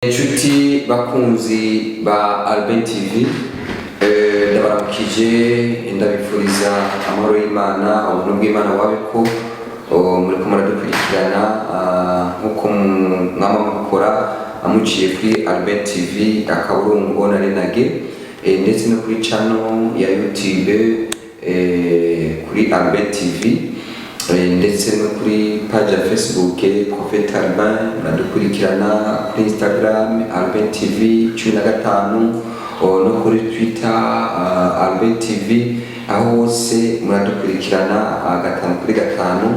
Inshuti bakunzi ba Albin TV, ndabaramukije, ndabifuriza amahoro y'Imana, ubuntu bw'Imana wabiko muriko muradukurikirana, nkuko mwama mukora muciye kuri Albin TV akaburungu na renage, ndetse no kuri channel ya YouTube, kuri Albin TV, ndetse no kuri page ya Facebook Prophet Albin. Muradukurikirana kuri Instagram Albin TV 15, no kuri Twitter Albin TV. Aho hose muradukurikirana, gatanu kuri gatanu.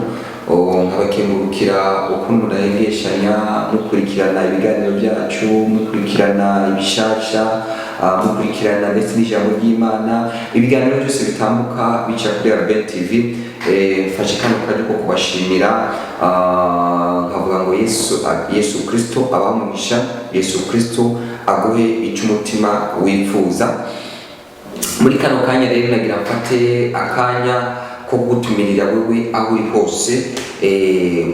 Nkabakengurukira ukuntu mudahengeshanya mukurikirana ibiganiro byacu, mukurikirana ibishasha, mukurikirana ndetse n'ijambo ry'Imana, ibiganiro byose bitambuka bica kuri Albin TV. Mfashe kano kanya ko kubashimira, nkavuga ngo Yesu Kristo abahe umugisha, Yesu Kristo aguhe icyo umutima wifuza. Muri kano kanya rero nagira mfate akanya ko gutumirira wewe aho uri hose,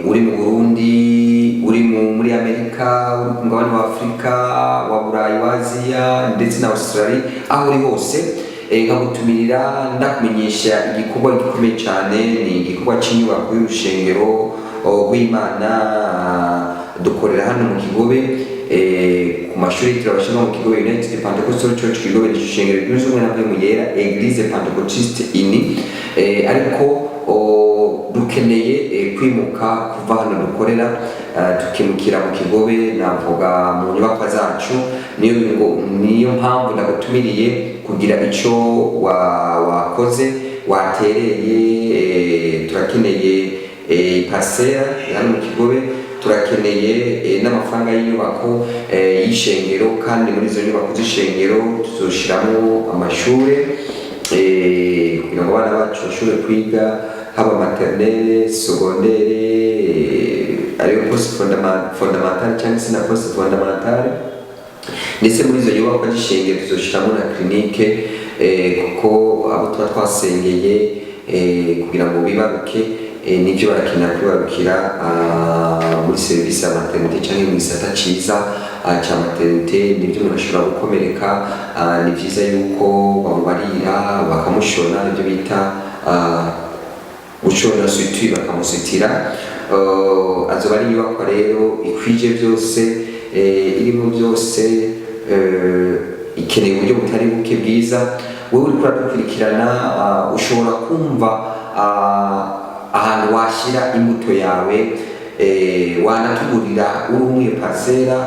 uri mu Burundi, uri muri Amerika, uri ku mugabane wa Afurika, wa Burayi, wa Aziya ndetse na Australia, aho uri hose, nkagutumirira, ndakumenyesha igikorwa gikomeye cyane. Ni igikorwa cy'inyubako y'urushengero rw'Imana dukorera hano mu Kigobe, ku mashuri yitiriwe Abashinwa mu Kigobe, United Pentecostal Church Kigobe. Ni ishengero ryunze ubumwe na Mpwemu Yera, Église Pentecôtiste Unie, ariko dukeneye kwimuka kuva hano dukorera, tukimukira mu Kigobe, navuga mu nyubakwa zacu. Niyo mpamvu ndagutumiriye kugira ico wakoze, watereye. Turakeneye parcelle hano mu Kigobe, turakeneye n'amafaranga y'inyubako y'ishengero. Kandi muri izo nyubako z'ishengero tuzoshiramo amashure, kugira ngo abana bacu bashobore kwiga, haba maternelle, secondaire, ariyo post fondamentale cyangwa se na post fondamentale. Ndetse muri izo nyubako z'ishengero tuzoshiramo na clinique, kuko abo tuba twasengeye kugira ngo bibaruke, nibyo barakenera kwibarukira muri serivisi ya maternité cyangwa mu gisata ciza ca maternité. Nibyo, umuntu ashobora gukomereka, ni vyiza yuko bamubarira, bakamushona, ibyo bita gushona suture, bakamusutira. Azoba ari inyubakwa rero ikwije byose, irimo byose, ikeneye uburyo butari buke bwiza. Wowe uriko uradukurikirana, ushobora kumva ahantu washyira imbuto yawe, wanatugurira uri umwe parcelle,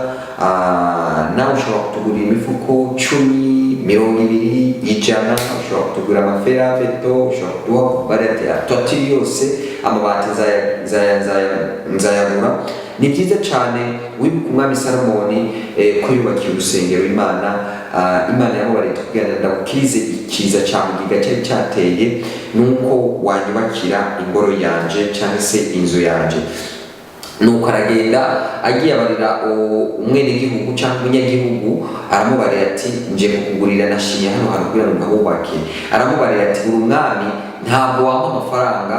nawe ushobora kutugurira imifuko 10, 20, 100, ushobora kutugurira ama fer à béton, ushobora kuduha barate toiture yose, amabati nzayagura. Ni byiza cyane. Wibuka umwami Salomoni, ko yubakiye urusengero Imana. Imana yamubariye kugira ngo ndagukirize ikiza cya mugiga cyari cyateye, nuko wanyubakira ingoro yanje cyangwa se inzu yanje. Nuko aragenda, agiye abarira umwenegihugu cyangwa umunyagihugu, aramubarira ati: "Nje kukugurira, nashimye hano hantu kugira ngo ndahubake." Aramubarira ati: "Uri umwami, ntabwo wampa amafaranga,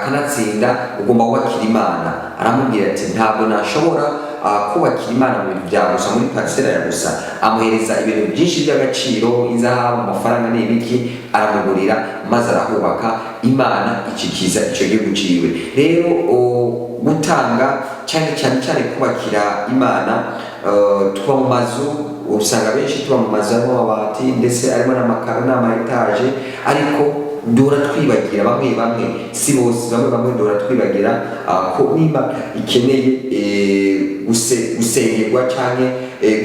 kanatsinda ugomba kubakira Imana." Aramubwira ati: "Ntabwo nashobora kubakira Imana mu bintu bya gusa, muri parcelle ya gusa." Amuhereza ibintu byinshi by'agaciro, inzahabu, amafaranga n'ibiki, aramugurira maze arahubaka. Imana ikikiza icyo gihugu ciwe. Rero gutanga cyane cyane cyane kubakira Imana, tuba mu mazu, usanga benshi tuba mu mazu arimo amabati, ndetse arimo n'amakaro n'ama étage, ariko duhora twibagira, bamwe bamwe, si bose, bamwe bamwe duhora twibagira ko nimba ikeneye gusengerwa cyangwa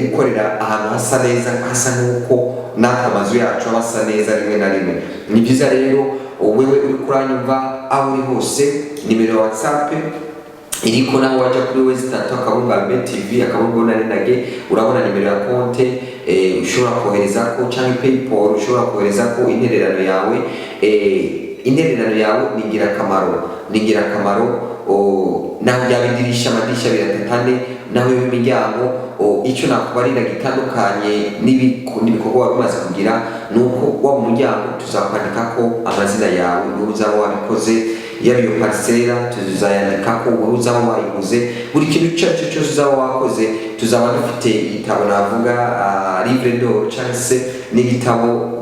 gukorera ahantu hasa neza, hasa nk'uko natwe amazu yacu aba asa neza rimwe na rimwe. Ni byiza rero, wewe uri kuranyumva aho uri hose, nimero ya WhatsApp iriko, naho wajya kuri w3.albtv.onanage, urabona nimero ya konte ushobora koherezako cyangwa PayPal ushobora koherezako intererano yawe. Intererano yawe ni ingirakamaro, ni ingirakamaro. Naho byaba idirisha, amadirisha abiri, atatu, ane, naho imiryango, icyo nakubarira gitandukanye n'ibikorwa wari umaze kugira ni uko waba umuryango tuzakwandikako amazina yawe niba uzaba wabikoze. Yaba iyo parcelle tuzayandika ko wowe uzaba wayiguze, buri kintu icyo ari cyo cyose uzaba wakoze. Tuzaba dufite igitabo navuga livre d'or, cyangwa se n'igitabo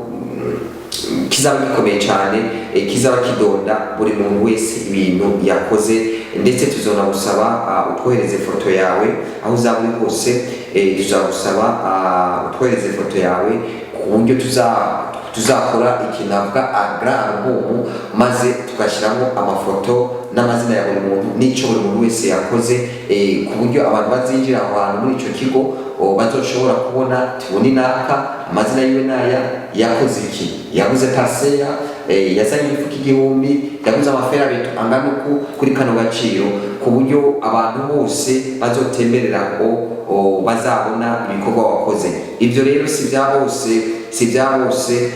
kizaba gikomeye cyane, kizaba kidonda buri muntu wese ibintu yakoze. Ndetse tuzonagusaba utwohereze foto yawe aho uzaba uri hose. Tuzagusaba utwohereze foto yawe ku buryo tuzakora ikintu navuga grand album, maze tugashyiramo amafoto n'amazina ya buri muntu n'icyo buri muntu wese yakoze, ku buryo abantu bazinjira aho hantu muri icyo kigo bazoshobora kubona tubone naka, amazina yiwe naya, yakoze iki, yaguze parcelle, yazanye imifuka 1000, yaguze amaferabeto angana uku kuri kano gaciro, ku buryo abantu bose bazotemberera aho bazabona ibikorwa wakoze. Ibyo rero si bya bose, si bya bose.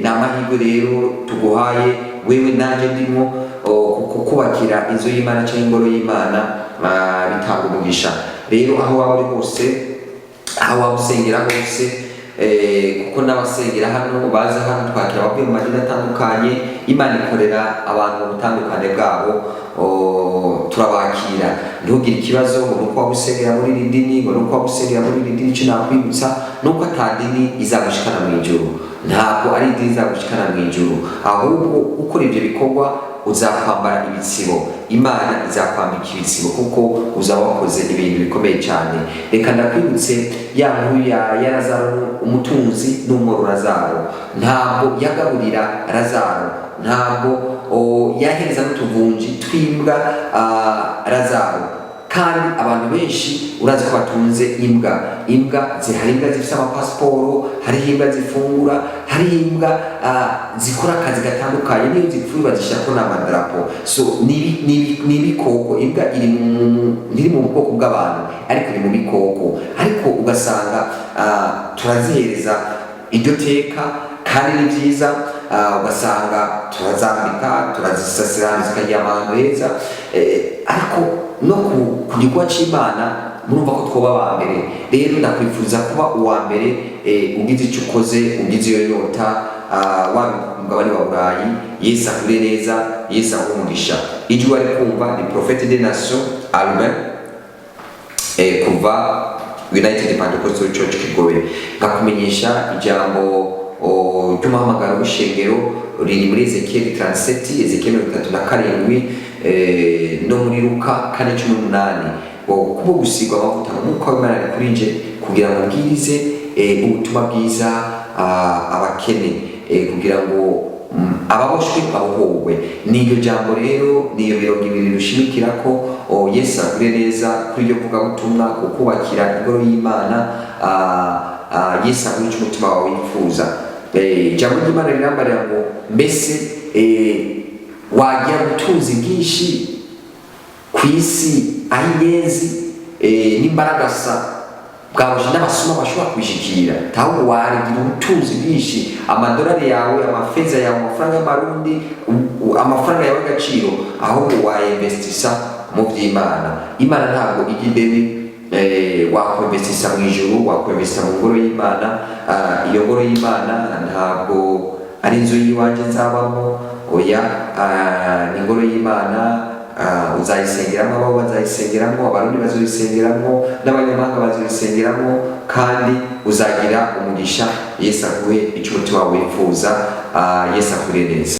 Ni amahirwe rero tuguhaye wewe nanjye ndimo kubakira inzu y'Imana cyangwa ingoro y'Imana, bitanga umugisha. Rero aho waba uri hose, aho waba usengera hose, kuko n'abasengera hano baza hano, twakira abavuye mu madini atandukanye. Imana ikorera abantu mu butandukane bwabo, turabakira. Ntugire ikibazo ngo nuko waba usengera muri iri dini, ngo nuko waba usengera muri iri dini. Icyo nakwibutsa ni uko ata dini izagushikana mu ijuru. Ntabwo ari idini izagushikana mu ijuru, ahubwo ukora ibyo bikorwa uzakwambara ibitsibo. Imana izakwambika ibitsibo kuko uzaba wakoze ibintu bikomeye cyane. Reka ndakwibutse ya nkuru ya Lazaro, umutunzi n'umworo. Lazaro ntabwo yagaburira Lazaro, ntabwo yahereza n'utuvunji twimbwa Lazaro. Kandi abantu benshi urazi ko batunze imbwa. Imbwa zihari, imbwa zifite amapasiporo, hariho imbwa zifungura, hariho imbwa zikora akazi gatandukanye, niyo zipfuye bazishyirako n'amadarapo. So ni ibikoko. Imbwa iri ntiri mu bwoko bw'abantu, ariko iri mu bikoko. Ariko ugasanga turazihereza iryo teka, kandi ni byiza. Ugasanga turazambika, turazisasira ahantu, zikaryama ahantu heza. Ariko no ku gikorwa c'Imana murumva ko twoba aba mbere. Rero ndakwifuza kuba uwa mbere, ugize icyo ukoze, ugize iyo nyota, waba ku mugabane wa Burayi. Yesu akure neza, Yesu aguhe umugisha. Ijwi wari kumva ni Prophète des Nations Albin, kuva United Pentecostal Church Kigobe. Nkakumenyesha ijambo ry'umuhamagaro w'ishengero riri muri Ezekiel 37, Ezekiel 37, no muri Luka 4:18, ngo kuba gusigwa amavuta mu Mwuka w'Imana ari kuri nje kugira ngo mbwirize ubutumwa bwiza abakene, kugira ngo ababoshwe babohorwe. N'iryo jambo rero, niyo mirongo ibiri rushimikira ko. Yesu agure neza kuri iryo vugabutumwa, kukubakira ingoro y'Imana. Yesu aguhe icyo umutima wawe wifuza. Ijambo ry'Imana rirambarira ngo mbese wagira ubutunzi bwinshi ku isi, aho inyenzi n'imbaragasa bwabuje n'abasuma bashobora kubishikira, ahubwo wagira ubutunzi bwinshi, amadolari yawe, amafeza yawe, amafaranga y'amarundi, amafaranga yawe y'agaciro, ahubwo wayinvestisa mu by'Imana. Imana ntabwo ijya ideni. Wakwinvestisa mu ijuru, wakwinvestisa mu ngoro y'Imana. Iyo ngoro y'Imana ntabwo ari inzu y'iwanjye nzabamo, oya. Ni ingoro y'Imana, uzayisengeramo, abo bazayisengeramo, Abarundi bazoyisengeramo, n'abanyamahanga bazoyisengeramo, kandi uzagira umugisha. Yesu aguhe icyo umutima wawe wifuza. Yesu akure neza.